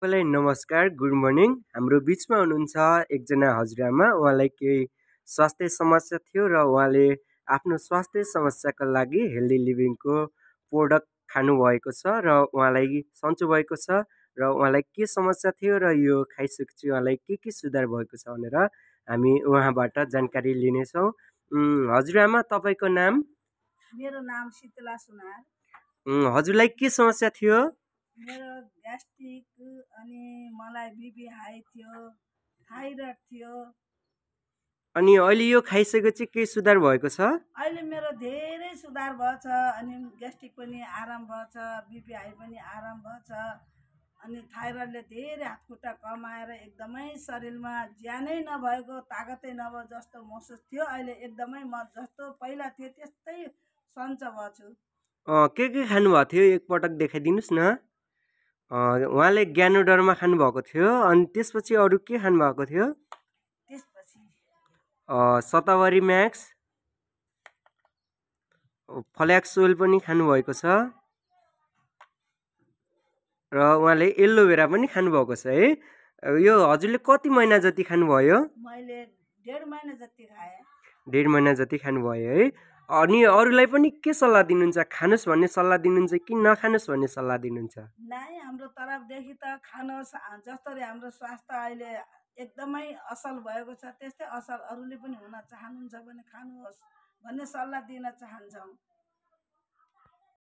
सबैलाई नमस्कार, good morning. हाम्रो बिचमा हुनुहुन्छ एकजना हजुरआमा। उहाँलाई केही स्वास्थ्य समस्या थियो र उहाँले आफ्नो स्वास्थ्य समस्याका लागि हेल्दी लिभिङको प्रोडक्ट खानुभएको छ र उहाँलाई सन्चो भएको छ र उहाँलाई के समस्या थियो र यो खाइसकेपछि उहाँलाई के सुधार भएको छ भनेर हामी उहाँबाट जानकारी लिनेछौँ। हजुरआमा, तपाईँको नाम? मेरो नाम शीतला सुनार। हजुरलाई के समस्या थियो? मेरो ग्यास्ट्रिक अनि मलाई बिपी हाई थियो, थाइरोइड थियो। अनि अहिले यो खाइसकेपछि के सुधार भएको छ? अहिले मेरो धेरै सुधार भएछ। अनि ग्यास्ट्रिक पनि आराम भएछ, बिपी हाई पनि आराम भएछ। अनि थाइरोइडले धेरै हातखुट्टा कमाएर एकदमै शरीरमा ज्यानै नभएको, तागतै नभए जस्तो महसुस थियो। अहिले एकदमै म जस्तो पहिला थिएँ त्यस्तै सन्चो भएछु। के खानुभएको थियो एकपटक देखाइदिनुहोस् न। उहाँले ज्ञानोडरमा खानुभएको थियो, अनि त्यसपछि अरू के खानुभएको थियो? त्यसपछि शतावरी म्याक्स, फ्ल्याक्स ओइल पनि खानुभएको छ र उहाँले एलोभेरा पनि खानुभएको छ है। यो हजुरले कति महिना जति खानुभयो? मैले 1.5 महिना जति खाएँ। 1.5 महिना जति खानुभयो है। अनि अरूलाई पनि के सल्लाह दिनुहुन्छ? खानुहोस् भन्ने सल्लाह दिनुहुन्छ कि नखानुहोस् भन्ने सल्लाह दिनुहुन्छ? नाइ, हाम्रो तर्फदेखि त खानुहोस्। जसरी हाम्रो स्वास्थ्य अहिले एकदमै असल भएको छ त्यस्तै असल अरूले पनि हुन चाहनुहुन्छ भने खानुहोस् भन्ने सल्लाह दिन चाहन्छौँ।